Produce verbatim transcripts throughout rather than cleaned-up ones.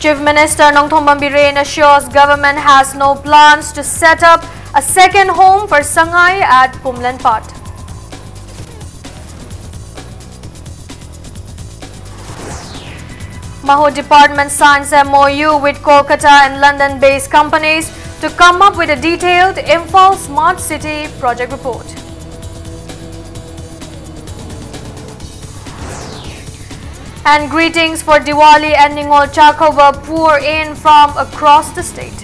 Chief Minister Nongthombam Biren assures government has no plans to set up a second home for Sangai at Pumlenpat. Maho Department signs M O U with Kolkata and London-based companies to come up with a detailed Imphal Smart City project report. And greetings for Diwali and Ningol Chakhoba pour in from across the state.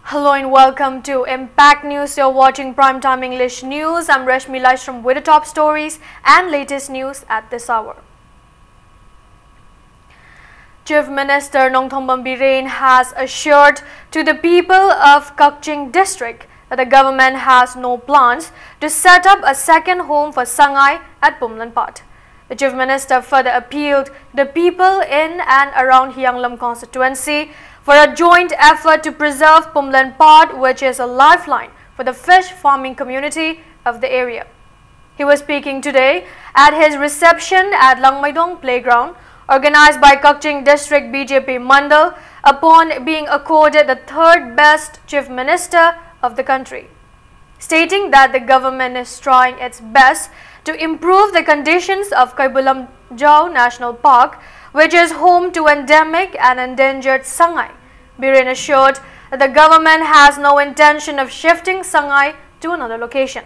Hello and welcome to Impact News. You're watching Primetime English News. I'm Rashmi Laish from with the top stories and latest news at this hour. Chief Minister Nongthombam Biren has assured to the people of Kakching district that the government has no plans to set up a second home for Sangai at Pumlanpat. The Chief Minister further appealed to the people in and around Hianglam constituency for a joint effort to preserve Pumlanpat, which is a lifeline for the fish farming community of the area. He was speaking today at his reception at Langmeidong Playground, organized by Kakching District B J P Mandal, upon being accorded the third best Chief Minister of the country, stating that the government is trying its best to improve the conditions of Kaibulam Jao National Park, which is home to endemic and endangered sangai. Biren assured that the government has no intention of shifting sangai to another location.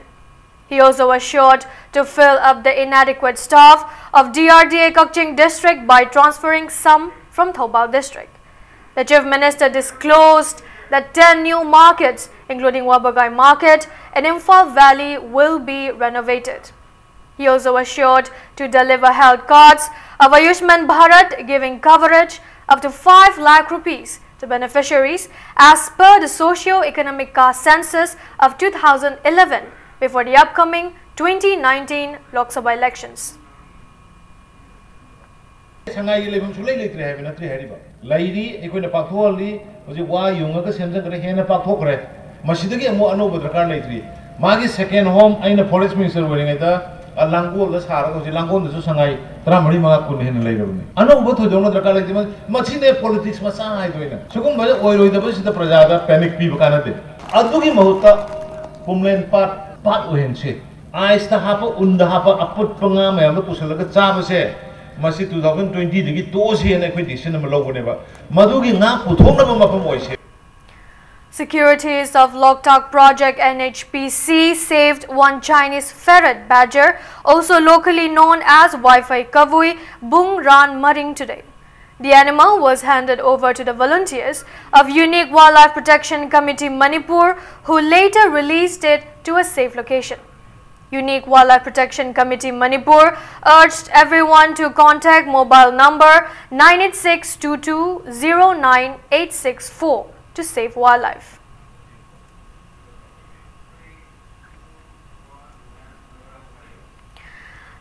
He also assured to fill up the inadequate staff of D R D A Kakching district by transferring some from Thoubal district. The Chief Minister disclosed that ten new markets, including Wabagai Market and Imphal Valley, will be renovated. He also assured to deliver health cards of Ayushman Bharat, giving coverage up to five lakh rupees to beneficiaries as per the socio-economic caste census of two thousand eleven before the upcoming twenty nineteen Lok Sabha elections. ꯁꯉꯥꯏꯒꯤ ꯂꯩꯐꯝ ꯁꯨꯡꯂꯩ ꯂꯩꯇ꯭ꯔꯦ ꯍꯥꯏꯕ ꯅꯠꯇ꯭ꯔꯦ ꯍꯥꯏꯔꯤꯕ꯫ ꯂꯩꯔꯤ, ꯑꯩꯈꯣꯏꯅ ꯄꯥꯛꯊꯣꯛꯍꯜꯂꯤ꯫ ꯍꯧꯖꯤꯛ ꯋꯥ ꯌꯨꯡꯉꯒ ꯁꯦꯝꯖꯈ꯭ꯔꯦ, ꯍꯦꯟꯅ ꯄꯥꯛꯊꯣꯛꯈ꯭ꯔꯦ꯫ ꯃꯁꯤꯗꯒꯤ ꯑꯃꯨꯛ ꯑꯅꯧꯕ ꯗꯔꯀꯥꯔ ꯂꯩꯇ꯭ꯔꯤ꯫ ꯃꯥꯒꯤ second home, ꯑꯩꯅ forest minister ꯑꯣꯏꯔꯤꯉꯩꯗ ꯂꯥꯡꯒꯣꯜꯗ ꯁꯥꯔꯒ ꯍꯧꯖꯤꯛ ꯂꯥꯡꯒꯣꯜꯗꯁꯨ ꯁꯉꯥꯏ ꯇꯔꯥꯃꯔꯤ, ꯃꯉꯥ, ꯀꯨꯟ ꯍꯦꯟꯅ ꯂꯩꯔꯕꯅꯤ꯫ ꯑꯅꯧꯕ ꯊꯣꯏꯗꯣꯛꯅ ꯗꯔꯀꯥꯔ ꯂꯩꯇꯦ꯫ ꯃꯁꯤꯅꯦ ꯄꯣꯂꯤꯇꯤꯛꯁ ꯃꯆꯥ ꯍꯥꯏꯗꯣ꯫ ꯑꯩꯅ ꯁꯤꯒꯨꯝꯕꯁꯦ ꯑꯣꯏꯔꯣꯏꯗꯕꯁꯤꯗ ꯄ꯭ꯔꯖꯥꯗ ꯄꯦꯅꯤꯛ ꯄꯤꯕ ꯀꯥꯟꯅꯗꯦ꯫ ꯑꯗꯨꯒꯤ ꯃꯍꯨꯠꯇ ꯄꯨꯝꯂꯦꯟ ꯄꯥꯠ, ꯄꯥꯠ ꯑꯣꯏꯍꯟꯁꯤ꯫ ꯑꯥꯏꯁꯇ ꯍꯥꯞꯄ, ꯎꯟꯗ ꯍꯥꯞꯄ ꯑꯄꯨꯠꯄ ꯉꯥ ꯃꯌꯥꯝꯗꯣ ꯄꯨꯁꯤꯜꯂꯒ ꯆꯥꯕꯁꯦ, ꯃꯁꯤ ꯇꯨ ꯊꯥꯎꯖꯟ ꯇ꯭ꯋꯦꯟꯇꯤꯗꯒꯤ ꯇꯣꯛꯑꯁꯦꯅ ꯑꯩꯈꯣꯏ ꯗꯤꯁꯤꯖꯟ ꯑꯃ ꯂꯧꯕꯅꯦꯕ꯫ ꯃꯗꯨꯒꯤ ꯉꯥ ꯄꯨꯊꯣꯛꯅꯕ ꯃꯐꯝ ꯑꯣꯏꯁꯦ꯫ Securities of Loktak Project, N H P C, saved one Chinese ferret badger, also locally known as Wi-Fi Kavui, Bung Ran Maring today. The animal was handed over to the volunteers of Unique Wildlife Protection Committee Manipur, who later released it to a safe location. Unique Wildlife Protection Committee Manipur urged everyone to contact mobile number nine eight six two two zero nine eight six four to save wildlife.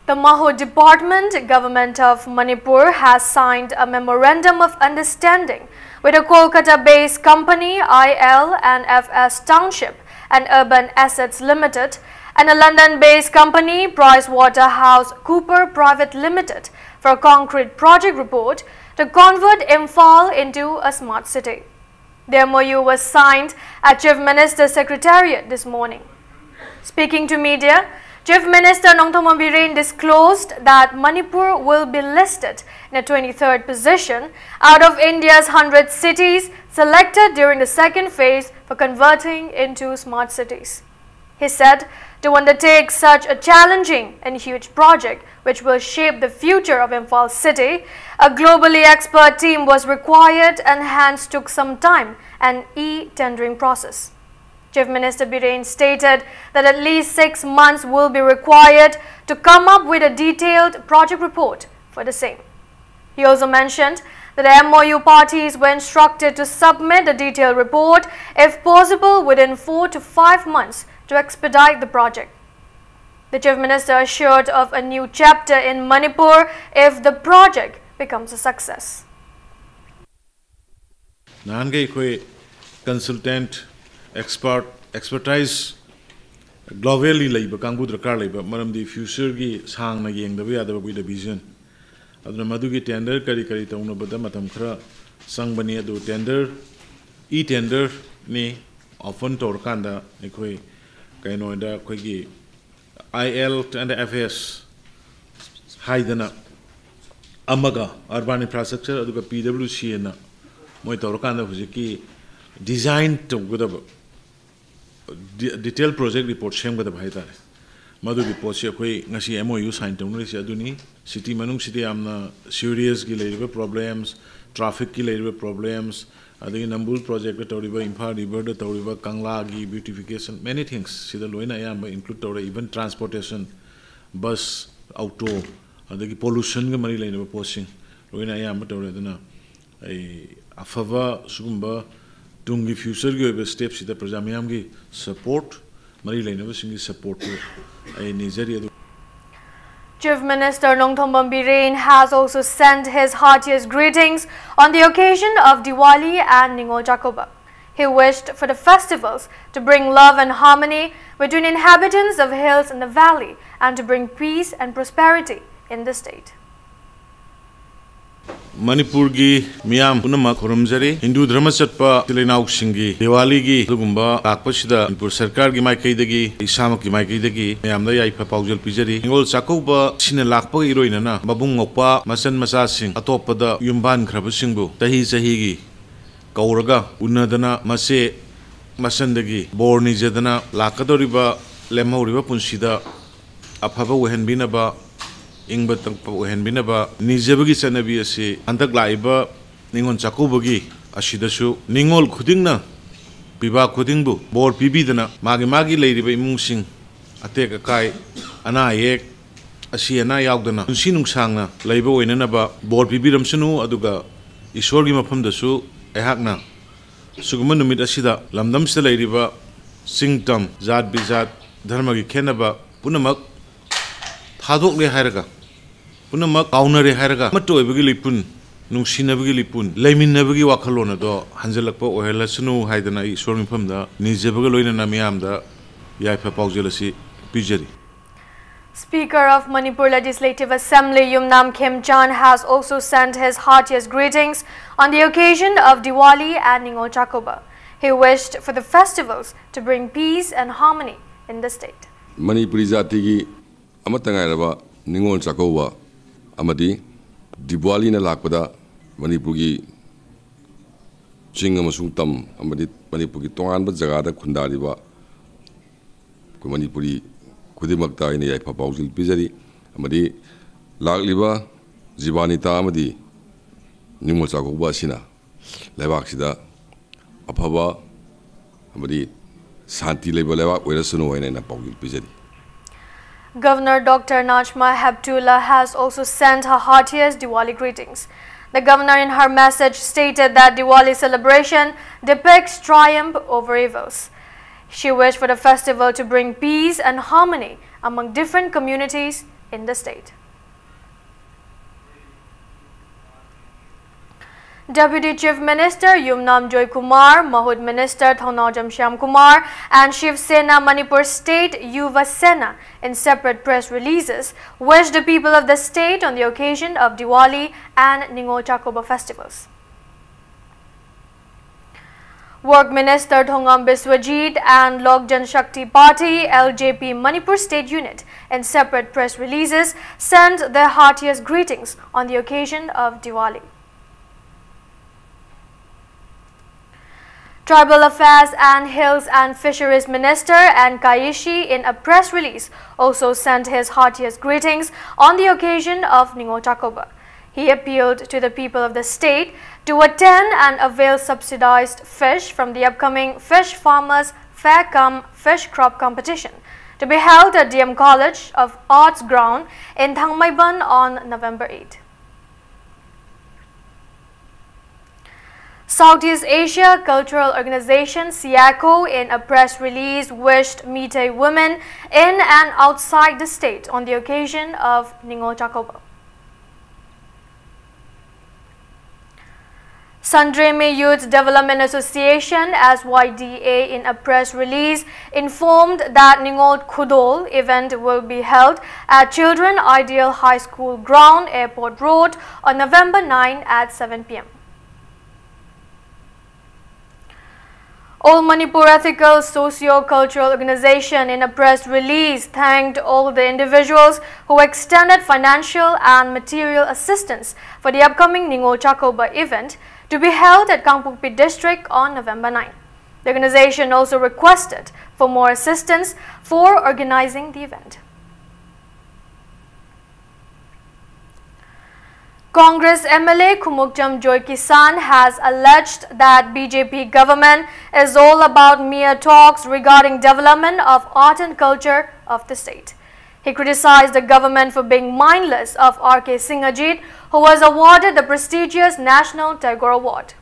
The Maho Department, Government of Manipur, has signed a memorandum of understanding with a Kolkata-based company, I L and F S Township and Urban Assets Limited, and a London-based company, PricewaterhouseCoopers Private Limited, for a concrete project report to convert Imphal into a smart city. The M O U was signed at Chief Minister's Secretariat this morning. Speaking to media, Chief Minister Nongthombam Biren disclosed that Manipur will be listed in a twenty-third position out of India's hundred cities selected during the second phase for converting into smart cities. He said to undertake such a challenging and huge project which will shape the future of Imphal city, a globally expert team was required and hence took some time and e-tendering process. Chief Minister Biren stated that at least six months will be required to come up with a detailed project report for the same. He also mentioned that the M O U parties were instructed to submit a detailed report, if possible, within four to five months to expedite the project. The Chief Minister assured of a new chapter in Manipur if the project becomes a success. ꯅꯍꯥꯟꯈꯩ ꯑꯩꯈꯣꯏ ꯀꯟꯁꯜꯇꯦꯟꯠ, expert, ꯑꯦꯛꯁꯄꯔꯇꯥꯏꯖ ꯒ꯭ꯂꯣꯕꯦꯜꯂꯤ ꯂꯩꯕ ꯀꯥꯡꯕꯨ ꯗꯔꯀꯥꯔ ꯂꯩꯕ, ꯃꯔꯝꯗꯤ ꯐ꯭ꯌꯨꯆꯔꯒꯤ ꯁꯥꯡꯅ ꯌꯦꯡꯗꯕ ꯌꯥꯗꯕ with a vision꯫ ꯑꯗꯨꯅ ꯃꯗꯨꯒꯤ ꯇꯦꯟꯗꯔ ꯀꯔꯤ ꯀꯔꯤ ꯇꯧꯅꯕꯗ ꯃꯇꯝ ꯈꯔ ꯆꯪꯕꯅꯤ꯫ ꯑꯗꯨ ꯇꯦꯟꯗꯔ, ꯏ ꯇꯦꯟꯗꯔꯅꯤ꯫ ꯑꯣꯄꯟ ꯇꯧꯔꯀꯥꯟꯗ ꯑꯩꯈꯣꯏ ꯀꯩꯅꯣꯗ ꯑꯩꯈꯣꯏꯒꯤ I L and F S ꯍꯥꯏꯗꯅ ꯑꯃꯒ, ꯑꯔꯕꯥꯟ ꯏꯟꯐ꯭ꯔꯥꯁ꯭ꯇ꯭ꯔꯛꯆꯔ ꯑꯗꯨꯒ P W C ꯑꯅ ꯃꯣꯏ ꯇꯧꯔꯀꯥꯟꯗ ꯍꯧꯖꯤꯛꯀꯤ ꯗꯤꯖꯥꯏꯟ ꯇꯧꯒꯗꯕ ꯗꯤ-, ꯗꯤꯇꯦꯜ ꯄ꯭ꯔꯣꯖꯦꯛ ꯔꯤꯄꯣꯔꯠ ꯁꯦꯝꯒꯗꯕ ꯍꯥꯏꯇꯥꯔꯦ꯫ ꯃꯗꯨꯒꯤ ꯄꯣꯠꯁꯤ ꯑꯩꯈꯣꯏ ꯉꯁꯤ M O U ꯁꯥꯏꯟ ꯇꯧꯅꯔꯤꯁꯦ ꯑꯗꯨꯅꯤ꯫ ꯁꯤꯇꯤ ꯃꯅꯨꯡꯁꯤꯗ ꯌꯥꯝꯅ ꯁꯤꯋꯔꯦꯖꯀꯤ ꯂꯩꯔꯤꯕ ꯄ꯭ꯔꯣꯕ꯭ꯂꯦꯝꯁ, ꯇ꯭ꯔꯥꯐꯤꯛꯀꯤ ꯂꯩꯔꯤꯕ ꯄ꯭ꯔꯣꯕ꯭ꯂꯦꯝꯁ, ꯑꯗꯒꯤ ꯅꯝꯕꯨꯜ ꯄ꯭ꯔꯣꯖꯦꯛꯇ ꯇꯧꯔꯤꯕ, ꯏꯝꯐꯥꯜ ꯔꯤꯚꯔꯗ ꯇꯧꯔꯤꯕ, ꯀꯪꯂꯥꯒꯤ beautification, many things ꯁꯤꯗ ꯂꯣꯏꯅ ꯑꯌꯥꯝꯕ include ꯇꯧꯔꯦ꯫ Even transportation, ꯕꯁ, ꯑꯣꯇꯣ, ꯑꯗꯒꯤ ꯄꯣꯂꯨꯁꯟꯒ ꯃꯔꯤ ꯂꯩꯅꯕ ꯄꯣꯠꯁꯤꯡ ꯂꯣꯏꯅ ꯑꯌꯥꯝꯕ ꯇꯧꯔꯦ꯫ ꯑꯗꯨꯅ ꯑꯩ ꯑꯐꯕ ꯁꯤꯒꯨꯝꯕ ꯇꯨꯡꯒꯤ ꯐ꯭ꯌꯨꯆꯔꯒꯤ ꯑꯣꯏꯕ ꯁ꯭ꯇꯦꯞꯁꯤꯗ ꯄ꯭ꯔꯖꯥ ꯃꯤꯌꯥꯝꯒꯤ ꯁꯄꯣꯔꯠ, ꯃꯔꯤ ꯂꯩꯅꯕꯁꯤꯡꯒꯤ ꯁꯄꯣꯔꯠꯇꯨ ꯑꯩ ꯅꯤꯖꯔꯤ꯫ ꯑꯗꯨ Chief Minister Nongthombam Biren has also sent his heartiest greetings on the occasion of Diwali and Ningol Chakouba. He wished for the festivals to bring love and harmony between inhabitants of hills and the valley and to bring peace and prosperity in the state. ꯃꯅꯤꯄꯨꯔꯒꯤ ꯃꯤꯌꯥꯝ ꯄꯨꯝꯅꯃꯛ ꯈꯨꯔꯨꯝꯖꯔꯤ꯫ ꯍꯤꯟꯗꯨ ꯙꯔꯃ ꯆꯠꯄ ꯏꯆꯤꯜ ꯏꯅꯥꯎꯁꯤꯡꯒꯤ ꯗꯤꯋꯥꯂꯤꯒꯤ ꯑꯗꯨꯒꯨꯝꯕ ꯂꯥꯛꯄꯁꯤꯗ ꯃꯅꯤꯄꯨꯔ ꯁꯔꯀꯥꯔꯒꯤ ꯃꯥꯏꯀꯩꯗꯒꯤ, ꯏꯁꯥꯃꯛꯀꯤ ꯃꯥꯏꯀꯩꯗꯒꯤ ꯃꯌꯥꯝꯗ ꯌꯥꯏꯐ ꯄꯥꯎꯖꯦꯜ ꯄꯤꯖꯔꯤ꯫ ꯅꯤꯉꯣꯜ ꯆꯥꯛꯀꯧꯕ ꯑꯁꯤꯅ ꯂꯥꯛꯄꯒ ꯏꯔꯣꯏꯅꯅ ꯃꯕꯨꯡ ꯃꯧꯄ꯭ꯋꯥ ꯃꯆꯟ ꯃꯆꯥꯁꯤꯡ ꯑꯇꯣꯞꯄꯗ ꯌꯨꯝꯕꯥꯟꯈ꯭ꯔꯕꯁꯤꯡꯕꯨ ꯆꯍꯤ ꯆꯍꯤꯒꯤ ꯀꯧꯔꯒ ꯎꯅꯗꯅ ꯃꯆꯦ ꯃꯆꯟꯗꯒꯤ ꯕꯣꯔ ꯅꯤꯖꯗꯅ ꯂꯥꯛꯀꯗꯧꯔꯤꯕ ꯂꯦꯝꯍꯧꯔꯤꯕ ꯄꯨꯟꯁꯤꯗ ꯑꯐꯕ ꯑꯣꯏꯍꯟꯕꯤꯅꯕ, ꯏꯪꯕ ꯇꯞꯄ ꯑꯣꯏꯍꯟꯕꯤꯅꯕ ꯅꯤꯖꯕꯒꯤ ꯆꯠꯅꯕꯤ ꯑꯁꯤ ꯍꯟꯗꯛ ꯂꯥꯛꯏꯕ ꯅꯤꯉꯣꯜ ꯆꯥꯛꯀꯧꯕꯒꯤ ꯑꯁꯤꯗꯁꯨ ꯅꯤꯉꯣꯜ ꯈꯨꯗꯤꯡꯅ ꯄꯤꯕꯥ ꯈꯨꯗꯤꯡꯕꯨ ꯕꯣꯔ ꯄꯤꯕꯤꯗꯅ ꯃꯥꯒꯤ ꯃꯥꯒꯤ ꯂꯩꯔꯤꯕ ꯏꯃꯨꯡꯁꯤꯡ ꯑꯇꯦꯛ ꯑꯀꯥꯏ, ꯑꯅꯥ ꯑꯌꯦꯛ, ꯑꯁꯤ ꯑꯅꯥ ꯌꯥꯎꯗꯅ ꯄꯨꯟꯁꯤ ꯅꯨꯡꯁꯥꯡꯅ ꯂꯩꯕ ꯑꯣꯏꯅꯅꯕ ꯕꯣꯔ ꯄꯤꯕꯤꯔꯝꯁꯅꯨ꯫ ꯑꯗꯨꯒ ꯏꯁꯣꯔꯒꯤ ꯃꯐꯝꯗꯁꯨ ꯑꯩꯍꯥꯛꯅ ꯁꯤꯒꯨꯝꯕ ꯅꯨꯃꯤꯠ ꯑꯁꯤꯗ ꯂꯝꯗꯝꯁꯤꯗ ꯂꯩꯔꯤꯕ ꯆꯤꯡ ꯇꯝ, ꯖꯥꯠ ꯕꯤꯖꯥꯠ, ꯙꯔꯃꯒꯤ ꯈꯦꯠꯅꯕ ꯄꯨꯝꯅꯃꯛ ꯊꯥꯗꯣꯛꯂꯦ ꯍꯥꯏꯔꯒ, ꯄꯨꯝꯅꯃꯛ ꯀꯥꯎꯅꯔꯦ ꯍꯥꯏꯔꯒ, ꯑꯃꯠꯇ ꯑꯣꯏꯕꯒꯤ ꯂꯤꯄꯨꯟ, ꯅꯨꯡꯁꯤꯅꯕꯒꯤ ꯂꯤꯄꯨꯟ, ꯂꯩꯃꯤꯟꯅꯕꯒꯤ ꯋꯥꯈꯜꯂꯣꯟ ꯑꯗꯣ ꯍꯟꯖꯤꯜꯂꯛꯄ ꯑꯣꯏꯍꯜꯂꯁꯅꯨ ꯍꯥꯏꯗꯅ ꯑꯩ ꯏꯁꯣꯔꯒꯤ ꯃꯐꯝꯗ ꯅꯤꯖꯕꯒ ꯂꯣꯏꯅꯅ ꯃꯤꯌꯥꯝꯗ ꯌꯥꯏꯐ ꯄꯥꯎꯖꯦꯜ ꯑꯁꯤ ꯄꯤꯖꯔꯤ꯫ Speaker of Manipur Legislative Assembly Yumnam Khemchand has also sent his heartiest greetings on the occasion of Diwali and Ningol Chakouba. He wished for the festivals to bring peace and harmony in the state. Manipuri ꯖꯥꯇꯤꯒꯤ ꯑꯃꯠꯇ ꯉꯥꯏꯔꯕ ꯅꯤꯉꯣꯜ ꯆꯥꯛꯀꯧꯕ ꯑꯃꯗꯤ ꯗꯤꯋꯥꯂꯤꯅ ꯂꯥꯛꯄꯗ ꯃꯅꯤꯄꯨꯔꯒꯤ ꯆꯤꯡ ꯑꯃꯁꯨꯡ ꯇꯝ ꯑꯃꯗꯤ ꯃꯅꯤꯄꯨꯔꯒꯤ ꯇꯣꯉꯥꯟꯕ ꯖꯒꯥꯗ ꯈꯨꯟꯗꯥꯔꯤꯕ ꯑꯩꯈꯣꯏ ꯃꯅꯤꯄꯨꯔꯤ ꯈꯨꯗꯤꯡꯃꯛꯇ ꯑꯩꯅ ꯌꯥꯏꯐ ꯄꯥꯎꯖꯦꯜ ꯄꯤꯖꯔꯤ꯫ ꯑꯃꯗꯤ ꯂꯥꯛꯂꯤꯕ ꯖꯤꯕꯥꯅꯤꯇꯥ ꯑꯃꯗꯤ ꯅꯤꯉꯣꯜ ꯆꯥꯛꯀꯧꯕ ꯑꯁꯤꯅ ꯂꯩꯕꯥꯛꯁꯤꯗ ꯑꯐꯕ ꯑꯃꯗꯤ ꯁꯥꯟꯇꯤ ꯂꯩꯕ ꯂꯩꯕꯥꯛ ꯑꯣꯏꯔꯁꯅꯨ ꯍꯥꯏꯅ ꯑꯩꯅ ꯄꯥꯎꯖꯦꯜ ꯄꯤꯖꯔꯤ꯫ Governor Doctor Najma Heptulla has also sent her heartiest Diwali greetings. The governor, in her message, stated that Diwali celebration depicts triumph over evils. She wished for the festival to bring peace and harmony among different communities in the state. Deputy Chief Minister Yumnam Joy Kumar, Mahut Minister Thongnaojam Shyam Kumar, and Shiv Sena Manipur State Yuva Sena, in separate press releases, wished the people of the state on the occasion of Diwali and Ningol Chakouba festivals. Work Minister Thongam Biswajit and Lok Janshakti Party, L J P, Manipur State Unit, in separate press releases, sent their heartiest greetings on the occasion of Diwali. Tribal Affairs and Hills and Fisheries Minister N Kaishi, in a press release, also sent his heartiest greetings on the occasion of Ningol Chakouba. He appealed to the people of the state to attend and avail subsidized fish from the upcoming Fish Farmers Fair cum Fish Crop Competition, to be held at D M College of Arts ground in Thangmeiban on November eight. Southeast Asia Cultural Organization, SEACO, in a press release, wished Meitei women in and outside the state on the occasion of Ningol Chakouba. Santreme Youth Development Association, S Y D A, in a press release informed that Ningol Khudol event will be held at Children Ideal High School ground, Airport Road, on November nine at seven p m. All Manipur Ethical Socio-Cultural Organization, in a press release, thanked all the individuals who extended financial and material assistance for the upcoming Ningol Chakouba event, to be held at Kangpokpi District on November nine. The organization also requested for more assistance for organizing the event. Congress M L A Khumukcham Joykisan has alleged that B J P government is all about mere talks regarding development of art and culture of the state. He criticized the government for being mindless of R K Singhajit, who was awarded the prestigious National Tagore Award.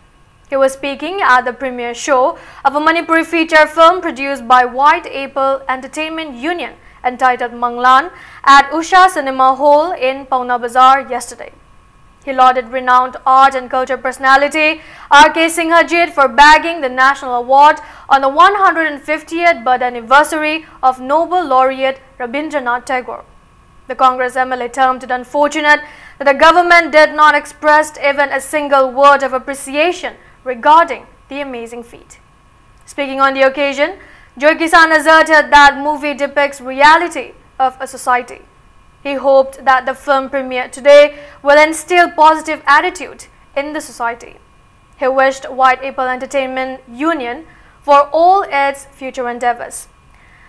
He was speaking at the premiere show of a Manipuri feature film produced by White Apple Entertainment Union, entitled Manglan, at Usha Cinema Hall in Paona Bazar yesterday. He lauded renowned art and culture personality R K Singhajit for bagging the national award on the one hundred fiftieth birth anniversary of Noble Laureate Rabindranath Tagore. The Congress M L A termed it unfortunate that the government did not express even a single word of appreciation regarding the amazing feat. Speaking on the occasion, Joykisan asserted that movie depicts reality of a society. He hoped that the film premiere today will instill positive attitude in the society. He wished White Apple Entertainment Union for all its future endeavors.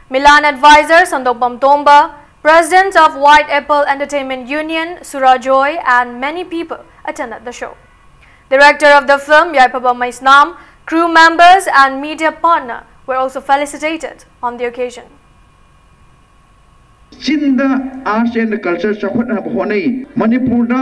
Milan advisor Santokbam Tomba, president of White Apple Entertainment Union, Sura Joy, and many people attended the show. Director of the film, Yaipaba Maisnam, crew members, and media partner were also felicitated on the occasion. ꯆꯤꯟꯗ arts and culture ꯆꯥꯎꯈꯠꯅꯕ ꯍꯣꯠꯅꯩ꯫ ꯃꯅꯤꯄꯨꯔꯗ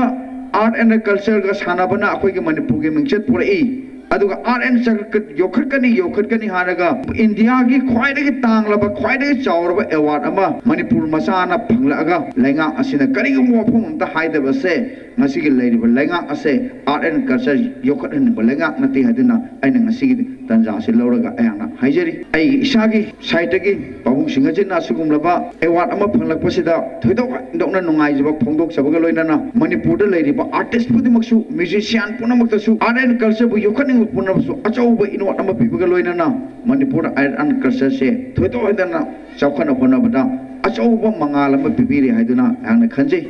art and cultureꯒ ꯁꯥꯟꯅꯕꯅ ꯑꯩꯈꯣꯏꯒꯤ ꯃꯅꯤꯄꯨꯔꯒꯤ ꯃꯤꯡꯆꯠ ꯄꯨꯔꯛꯏ꯫ ꯑꯗꯨꯒ ꯑꯥꯔꯠ ꯑꯦꯟ ꯀꯜꯆꯔ ꯌꯣꯛꯈꯠꯀꯅꯤ, ꯌꯣꯛꯈꯠꯀꯅꯤ ꯍꯥꯏꯔꯒ ꯏꯟꯗꯤꯌꯥꯒꯤ ꯈ꯭ꯋꯥꯏꯗꯒꯤ ꯇꯥꯡꯂꯕ, ꯈ꯭ꯋꯥꯏꯗꯒꯤ ꯆꯥꯎꯔꯕ ꯑꯦꯋꯥꯔꯗ ꯑꯃ ꯃꯅꯤꯄꯨꯔ ꯃꯆꯥꯅ ꯐꯪꯂꯛꯑꯒ ꯂꯩꯉꯥꯛ ꯑꯁꯤꯅ ꯀꯔꯤꯒꯨꯝꯕ ꯋꯥꯐꯝ ꯑꯃꯇ ꯍꯥꯏꯗꯕꯁꯦ ꯉꯁꯤꯒꯤ ꯂꯩꯔꯤꯕ ꯂꯩꯉꯥꯛ ꯑꯁꯦ ꯑꯥꯔꯠ ꯑꯦꯟ ꯀꯜꯆꯔ ꯌꯣꯛꯈꯠꯍꯟꯅꯤꯡꯕ ꯂꯩꯉꯥꯛ ꯅꯠꯇꯦ ꯍꯥꯏꯗꯨꯅ ꯑꯩꯅ ꯉꯁꯤꯒꯤ ꯇꯥꯟꯖꯥ ꯑꯁꯤ ꯂꯧꯔꯒ ꯑꯩꯍꯥꯛꯅ ꯍꯥꯏꯖꯔꯤ꯫ ꯑꯩꯒꯤ ꯏꯁꯥꯒꯤ ꯁꯥꯏꯠꯇꯒꯤ ꯄꯥꯕꯨꯡ ꯁꯤꯡꯍꯆꯟꯅ ꯑꯁꯤꯒꯨꯝꯂꯕ ꯑꯦꯋꯥꯔꯗ ꯑꯃ ꯐꯪꯂꯛꯄꯁꯤꯗ ꯊꯣꯏꯗꯣꯛ ꯍꯦꯟꯗꯣꯛꯅ ꯅꯨꯡꯉꯥꯏꯖꯕ ꯐꯣꯡꯗꯣꯛꯆꯕꯒ ꯂꯣꯏꯅꯅ ꯃꯅꯤꯄꯨꯔꯗ ꯂꯩꯔꯤꯕ ꯑꯥꯔꯇꯤꯁ ꯈꯨꯗꯤꯡꯃꯛꯁꯨ, ꯃ꯭ꯌꯨꯖꯤꯁꯤꯌꯥꯟ ꯄꯨꯝꯅꯃꯛꯇꯁꯨ, ꯑꯥꯔꯠ ꯑꯦꯟ ꯀꯜꯆꯔꯕꯨ ꯌꯣꯛꯈꯠꯅꯤꯡꯕ ꯄꯨꯝꯅꯃꯛꯁꯨ ꯑꯆꯧꯕ ꯏꯅꯣꯠ ꯑꯃ ꯄꯤꯕꯒ ꯂꯣꯏꯅꯅ ꯃꯅꯤꯄꯨꯔꯗ ꯑꯥꯔꯠ ꯑꯦꯟ ꯀꯜꯆꯔꯁꯦ ꯊꯣꯏꯗꯣꯛ ꯍꯦꯟꯗꯣꯛꯅ ꯆꯥꯎꯈꯠꯅ ꯍꯣꯠꯅꯕꯗ ꯑꯆꯧꯕ ꯃꯉꯥꯜ ꯑꯃ ꯄꯤꯕꯤꯔꯤ ꯍꯥꯏꯗꯨꯅ ꯑꯩꯍꯥꯛꯅ ꯈꯟꯖꯩ꯫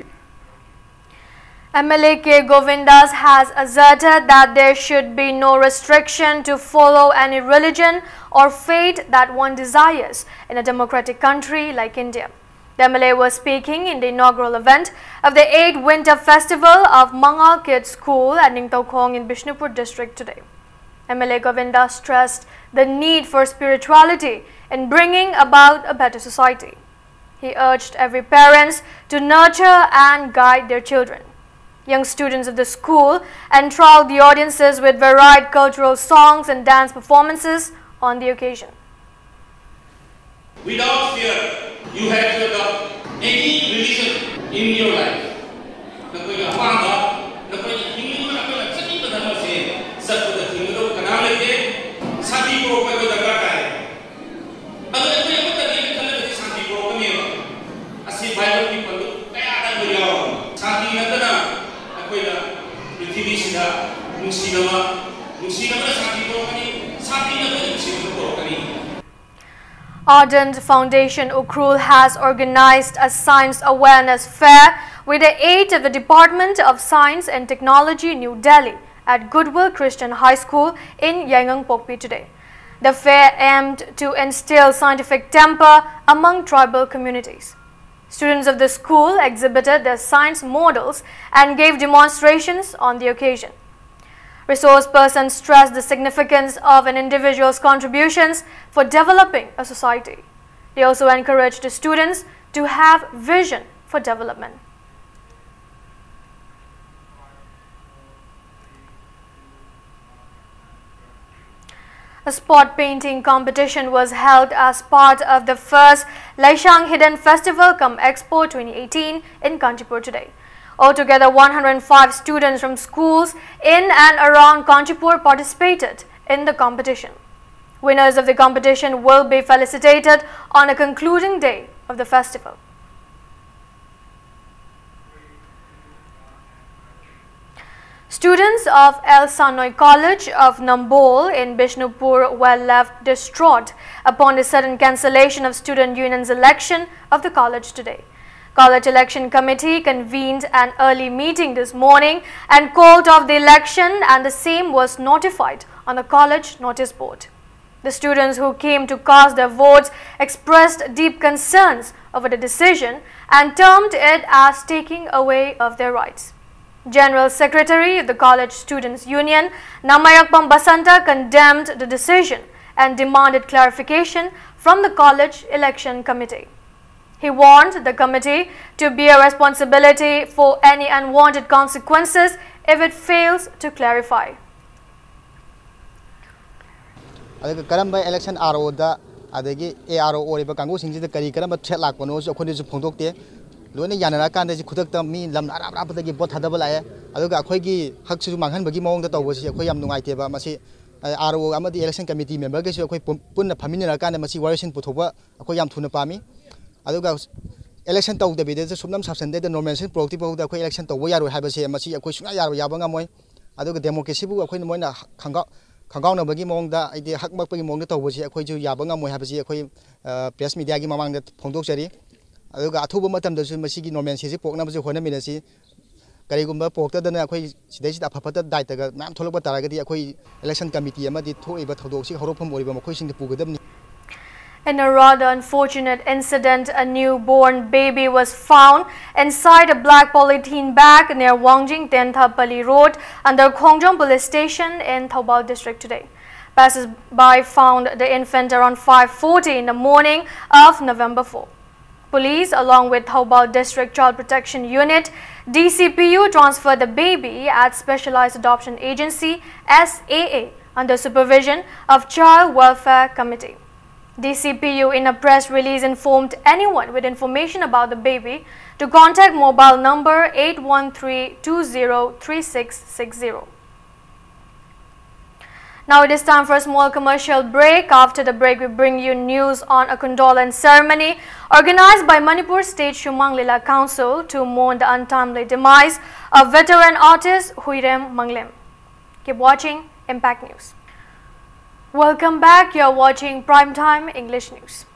M L A K Govindas has asserted that there should be no restriction to follow any religion or faith that one desires in a democratic country like India. The M L A was speaking in the inaugural event of the eighth Winter Festival of Mangal Kids School at Ningtoukhong in Bishnupur district today. M L A Govindas stressed the need for spirituality in bringing about a better society. He urged every parents to nurture and guide their children. Young students of the school enthralled the audiences with varied cultural songs and dance performances on the occasion. Without fear, you have to adopt any religion in your life. ꯅꯈꯣꯏꯒꯤ ꯑꯄꯥꯝꯕ, ꯅꯈꯣꯏꯅ ꯍꯤꯡꯅꯤꯡꯕ, ꯅꯈꯣꯏꯅ ꯆꯠꯅꯤꯡꯕ ꯙꯔꯃꯁꯦ ꯆꯠꯄꯗ ꯊꯤꯡꯒꯗꯧꯕ ꯀꯅꯥ ꯂꯩꯇꯦ꯫ ꯁꯥꯟꯇꯤ ꯄꯨꯔꯛꯄ ꯑꯩꯈꯣꯏ ꯗꯔꯀꯥꯔ ꯇꯥꯏ꯫ ꯑꯗꯣ ꯑꯩꯈꯣꯏ ꯑꯃꯠꯇꯅꯦꯅ ꯈꯜꯂꯒꯗꯤ ꯁꯥꯟꯇꯤ ꯄꯨꯔꯛꯀꯅꯦꯕ꯫ ꯑꯁꯤ ꯕꯥꯏꯕꯜꯒꯤ ꯄꯟꯗꯨ ꯀꯌꯥꯗ ꯑꯩꯈꯣꯏ ꯌꯥꯎꯔꯕꯅꯤ꯫ ꯁꯥꯟꯇꯤ ꯅꯠꯇꯅ ꯑꯩꯈꯣꯏꯅ ꯄ꯭ꯔꯤꯊꯤꯕꯤꯁꯤꯗ ꯅꯨꯡꯁꯤꯅꯕ, ꯅꯨꯡꯁꯤꯅꯕꯅ ꯁꯥꯟꯇꯤ ꯄꯨꯔꯛꯀꯅꯤ, ꯁꯥꯟꯇꯤꯅ ꯑꯩꯈꯣꯏꯗ ꯅꯨꯡꯁꯤꯅꯕ ꯄꯨꯔꯛꯀꯅꯤ꯫ Ardent Foundation Ukhrul has organized a science awareness fair with the aid of the Department of Science and Technology, New Delhi, at Goodwill Christian High School in Yaingangpokpi today. The fair aimed to instill scientific temper among tribal communities. Students of the school exhibited their science models and gave demonstrations on the occasion. Resource persons stressed the significance of an individual's contributions for developing a society. They also encouraged the students to have vision for development. A spot painting competition was held as part of the first Laishang Hidden Festival cum Expo twenty eighteen in Kanchipur today. Altogether, one hundred five students from schools in and around Kanchipur participated in the competition. Winners of the competition will be felicitated on a concluding day of the festival. Students of El Sanoi College of Nambol in Bishnupur were left distraught upon the sudden cancellation of student union's election of the college today. College Election Committee convened an early meeting this morning and called off the election, and the same was notified on the college notice board. The students who came to cast their votes expressed deep concerns over the decision and termed it as taking away of their rights. General Secretary of the College Students Union, Namayakpam Basanta, condemned the decision and demanded clarification from the College Election Committee. He warned the committee to bear responsibility for any unwanted consequences if it fails to clarify. ꯑꯗꯨꯒ ꯀꯔꯝꯕ election R O ꯗ ꯑꯗꯒꯤ A R O ꯑꯣꯏꯔꯤꯕ ꯀꯥꯡꯕꯨꯁꯤꯡꯁꯤꯗ ꯀꯔꯤ ꯀꯔꯝꯕ threat ꯂꯥꯛꯄꯅꯣꯁꯨ ꯑꯩꯈꯣꯏꯅꯁꯨ ꯐꯣꯡꯗꯣꯛꯇꯦ꯫ ꯂꯣꯏꯅ ꯌꯥꯅꯔꯀꯥꯟꯗ ꯁꯤ ꯈꯨꯗꯛꯇ ꯃꯤ ꯂꯝ ꯑꯔꯥꯞ ꯑꯔꯥꯞꯄꯗꯒꯤ vote ꯊꯥꯗꯕ ꯂꯥꯛꯑꯦ꯫ ꯑꯗꯨꯒ ꯑꯩꯈꯣꯏꯒꯤ ꯍꯛꯁꯤꯁꯨ ꯃꯥꯡꯍꯟꯕꯒꯤ ꯃꯑꯣꯡꯗ ꯇꯧꯕꯁꯤ ꯑꯩꯈꯣꯏ ꯌꯥꯝ ꯅꯨꯡꯉꯥꯏꯇꯦꯕ꯫ ꯃꯁꯤ R O ꯑꯃꯗꯤ election committee member ꯒꯩꯁꯨ ꯑꯩꯈꯣꯏ ꯄꯨꯟ- ꯄꯨꯟꯅ ꯐꯝꯃꯤꯟꯅꯔꯀꯥꯟꯗ ꯃꯁꯤ ꯋꯥꯔꯣꯏꯁꯤꯟ ꯄꯨꯊꯣꯛꯄ ꯑꯩꯈꯣꯏ ꯌꯥꯝ ꯊꯨꯅ ꯄꯥꯝꯃꯤ꯫ ꯑꯗꯨꯒ election ꯇꯧꯗꯕꯤꯗ ꯁꯨꯞꯅꯝ ꯁꯥꯞꯁꯟꯗꯦꯗ normalcy ꯄꯨꯔꯛꯇ꯭ꯔꯤ ꯐꯥꯎꯗ ꯑꯩꯈꯣꯏ election ꯇꯧꯕ ꯌꯥꯔꯣꯏ ꯍꯥꯏꯕꯁꯦ ꯃꯁꯤ ꯑꯩꯈꯣꯏ ꯁꯨꯡꯌꯥ ꯌꯥꯔꯣꯏ, ꯌꯥꯕ ꯉꯝꯃꯣꯏ꯫ ꯑꯗꯨꯒ democracy ꯕꯨ ꯑꯩꯈꯣꯏꯅ ꯃꯣꯏꯅ ꯈꯪꯒꯥꯎ- ꯈꯪꯒꯥꯎꯅꯕꯒꯤ ꯃꯑꯣꯡꯗ ꯍꯥꯏꯗꯤ ꯍꯛ ꯃꯛꯄꯒꯤ ꯃꯑꯣꯡꯗ ꯇꯧꯕꯁꯤ ꯑꯩꯈꯣꯏꯁꯨ ꯌꯥꯕ ꯉꯝꯃꯣꯏ ꯍꯥꯏꯕꯁꯤ ꯑꯩꯈꯣꯏ press media ꯒꯤ ꯃꯃꯥꯡꯗ ꯐꯣꯡꯗꯣꯛꯆꯔꯤ꯫ ꯑꯗꯨꯒ ꯑꯊꯨꯕ ꯃꯇꯝꯗꯁꯨ ꯃꯁꯤꯒꯤ normalcy ꯁꯤ ꯄꯣꯛꯅꯕꯁꯨ ꯍꯣꯠꯅꯃꯤꯟꯅꯁꯤ꯫ ꯀꯔꯤꯒꯨꯝꯕ ꯄꯣꯛꯇꯗꯅ ꯑꯩꯈꯣꯏ ꯁꯤꯗꯩꯁꯤꯗ ꯑꯐ ꯐꯠꯇ ꯗꯥꯏꯇꯒ ꯃꯌꯥꯝ ꯊꯣꯛꯂꯛꯄ ꯇꯥꯔꯒꯗꯤ ꯑꯩꯈꯣꯏ election committee ꯑꯃꯗꯤ ꯊꯣꯛꯏꯕ ꯊꯧꯗꯣꯛꯁꯤ ꯍꯧꯔꯛꯐꯝ ꯑꯣꯏꯔꯤꯕ ꯃꯈꯣꯏꯁꯤꯡꯗ ꯄꯨꯒꯗꯕꯅꯤ꯫ In a rather unfortunate incident, a newborn baby was found inside a black polythene bag near Wangjing Tenthapalli Road under Khongjong Police Station in Thoubal District today. Passers-by found the infant around five forty in the morning of November four. Police, along with Thoubal District Child Protection Unit, D C P U, transferred the baby at Specialized Adoption Agency, S A A, under supervision of Child Welfare Committee. D C P U, in a press release, informed anyone with information about the baby to contact mobile number eight one three two zero three six six zero. Now it is time for a small commercial break. After the break, we bring you news on a condolence ceremony organized by Manipur State Shumang Lila Council to mourn the untimely demise of veteran artist Huirem Manglem. Keep watching Impact News. Welcome back. You're watching Primetime English News.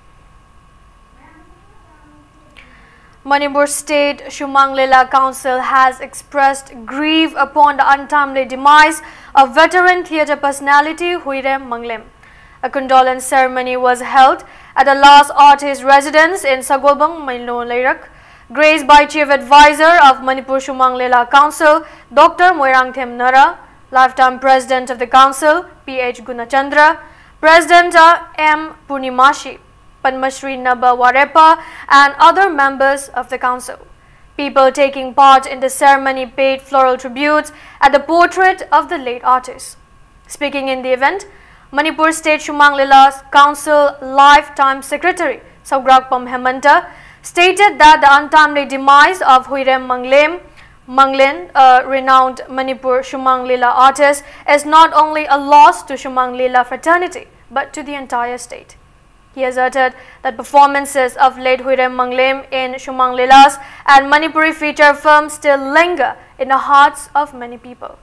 Manipur State Shumang Lila Council has expressed grief upon the untimely demise of veteran theatre personality Huirem Manglem. A condolence ceremony was held at the last artist residence in Sagolbang, Mailo Leirak, graced by Chief Advisor of Manipur Shumang Lila Council, Doctor Moirangthem Nara, lifetime President of the Council, P H Gunachandra, President uh, M Purnimashi, Padma Shri Naba Warepa, and other members of the council. People taking part in the ceremony paid floral tributes at the portrait of the late artist. Speaking in the event, Manipur State Shumang Lila Council Lifetime Secretary Saugrakpam Hemanta stated that the untimely demise of Huirem Manglem Manglem, a renowned Manipur Shumang Lila artist, is not only a loss to Shumang Lila fraternity but to the entire state. He asserted that performances of late Huirem Manglem in Shumang Lilas and Manipuri feature films still linger in the hearts of many people.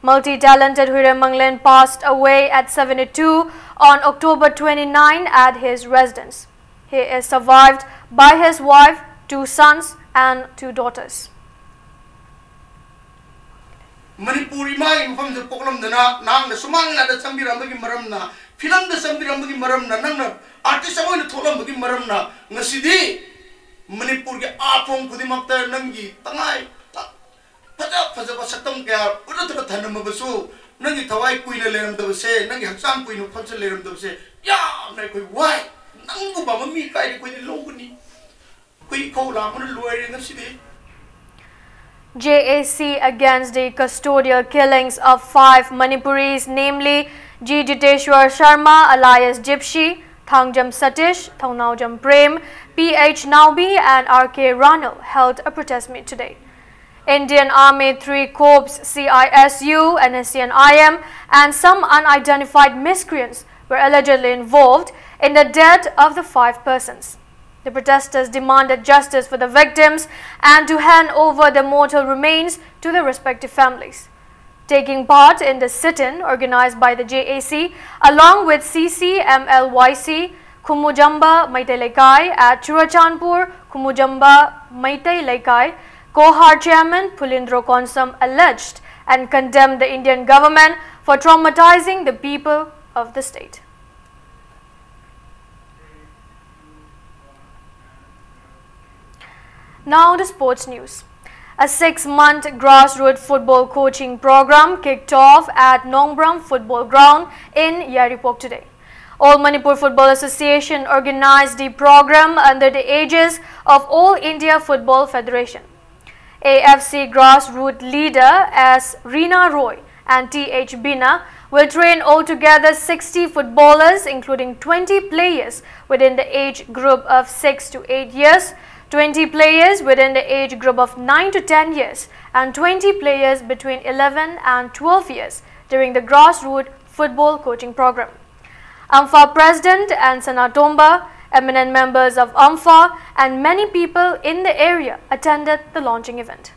Multi-talented Huirem Manglem passed away at seventy-two on October twenty-nine at his residence. He is survived by his wife, two sons, and two daughters. Manipur ꯏꯃꯥꯒꯤ ꯃꯐꯝꯗ ꯄꯣꯛꯂꯝꯗꯅ ꯅꯍꯥꯛꯅ ꯁꯨꯃꯥꯡ ꯂꯤꯂꯥꯗ ꯆꯪꯕꯤꯔꯝꯕꯒꯤ ꯃꯔꯝꯅ, ꯐꯤꯂꯝꯗ ꯆꯪꯕꯤꯔꯝꯕꯒꯤ ꯃꯔꯝꯅ, ꯅꯪꯅ artist ꯑꯃ ꯑꯣꯏꯅ ꯊꯣꯛꯂꯝꯕꯒꯤ ꯃꯔꯝꯅ ꯉꯁꯤꯗꯤ ꯃꯅꯤꯄꯨꯔꯒꯤ ꯑꯥ ꯄꯣꯡ ꯈꯨꯗꯤꯡꯃꯛꯇ ꯅꯪꯒꯤ ꯇꯉꯥꯏ ꯐꯖ ꯐꯖꯕ ꯁꯛꯇꯝ ꯀꯌꯥ ꯎꯠꯂꯗꯨꯅ ꯊꯅꯝꯃꯕꯁꯨ, ꯅꯪꯒꯤ ꯊꯋꯥꯏ ꯀꯨꯏꯅ ꯂꯩꯔꯝꯗꯕꯁꯦ, ꯅꯪꯒꯤ ꯍꯛꯆꯥꯡ ꯀꯨꯏꯅ ꯐꯝꯖ ꯂꯩꯔꯝꯗꯕꯁꯦ ꯌꯥꯝꯅ ꯑꯩꯈꯣꯏ ꯋꯥꯏ꯫ ꯅꯪꯒꯨꯝꯕ ꯑꯃ ꯃꯤ ꯀꯥꯏꯗ ꯑꯩꯈꯣꯏꯗꯤ ꯂꯧꯒꯅꯤ? ꯑꯩꯈꯣꯏ ꯏꯈꯧ ꯂꯥꯡꯕꯅ ꯂꯣꯏꯔꯦ ꯉꯁꯤꯗꯤ꯫ J A C against the custodial killings of five Manipuris, namely G Jiteshwar Sharma alias Gypsy, Thangjam Satish, Thongnaojam Prem, P H Naobi and R K Ranil held a protest meet today. Indian Army three Corps, C I S U, N S C and I M, and some unidentified miscreants were allegedly involved in the death of the five persons. The protesters demanded justice for the victims and to hand over the mortal remains to their respective families. Taking part in the sit-in organized by the J A C along with C C M L Y C, Khumujamba Meitei Leikai at Churachandpur, Khumujamba Meitei Leikai, Kohar chairman Phulindro Konsam alleged and condemned the Indian government for traumatizing the people of the state. Now the sports news. A six-month grassroots football coaching program kicked off at Nongbram Football Ground in Yairipok today. All Manipur Football Association organized the program under the aegis of All India Football Federation. A F C grassroots leader S Rina Roy and T H Bina will train altogether sixty footballers, including twenty players within the age group of six to eight years, twenty players within the age group of nine to ten years, and twenty players between eleven and twelve years during the grassroots football coaching program. AMFA President Anson Atomba, eminent members of AMFA, and many people in the area attended the launching event.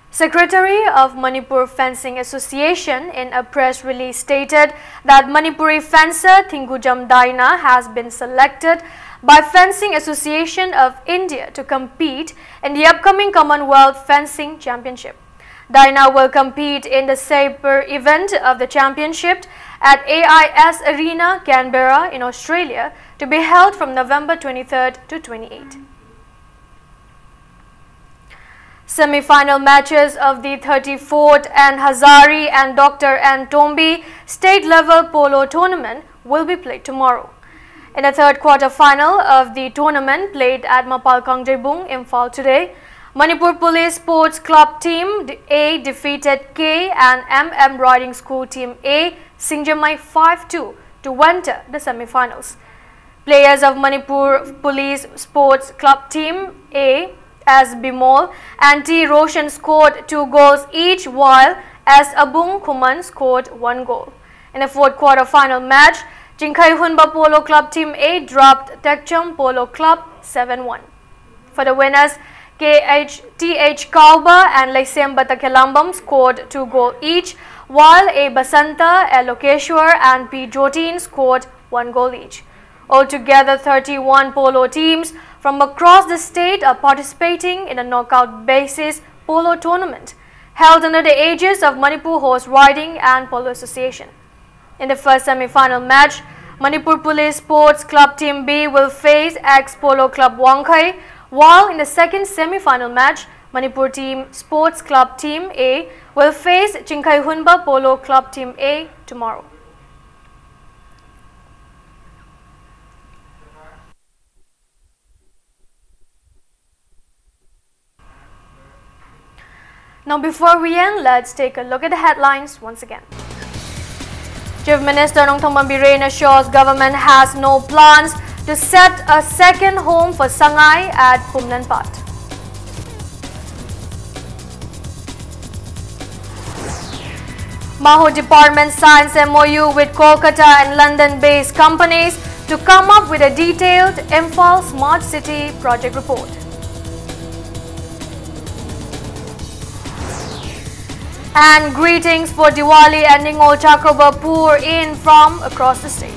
Secretary of Manipur Fencing Association in a press release stated that Manipuri fencer Thingujam Daina has been selected by Fencing Association of India to compete in the upcoming Commonwealth Fencing Championship. Daina will compete in the sabre event of the championship at A I S Arena, Canberra, in Australia, to be held from November twenty-third to twenty-eighth. Semi-final matches of the thirty-fourth and Hazari and Doctor N Tombi state-level polo tournament will be played tomorrow. In the third quarter final of the tournament played at Mapal Kangjeibung, Imphal today, Manipur Police Sports Club Team A defeated K and M M Riding School Team A, Singjamei, five two to enter the semi-finals. Players of Manipur Police Sports Club Team A, S Bimol and T Roshan scored two goals each, while S Abung Khuman scored one goal. In the fourth quarter final match, Chingkhai Hunba Polo Club Team A dropped Tekcham Polo Club seven one. For the winners, K H T H Kauba and Leisemba Takhelambam scored two goal each, while A Basanta, L Lokeshwar and P Jotin scored one goal each. Altogether, thirty-one polo teams from across the state are participating in a knockout basis polo tournament held under the aegis of Manipur Horse Riding and Polo Association. In the first semi-final match, Manipur Police Sports Club Team B will face Ex Polo Club Wangkhei, while in the second semi-final match, Manipur Team Sports Club Team A will face Chingkhai Hunba Polo Club Team A tomorrow. Now, before we end, let's take a look at the headlines once again. Chief Minister Nongthombam Biren assures government has no plans to set a second home for Sangai at Phumlenpat. MAHO department signs M O U with Kolkata and London-based companies to come up with a detailed Imphal Smart City project report. And greetings for Diwali and Ningol Chakrabar pour in from across the state.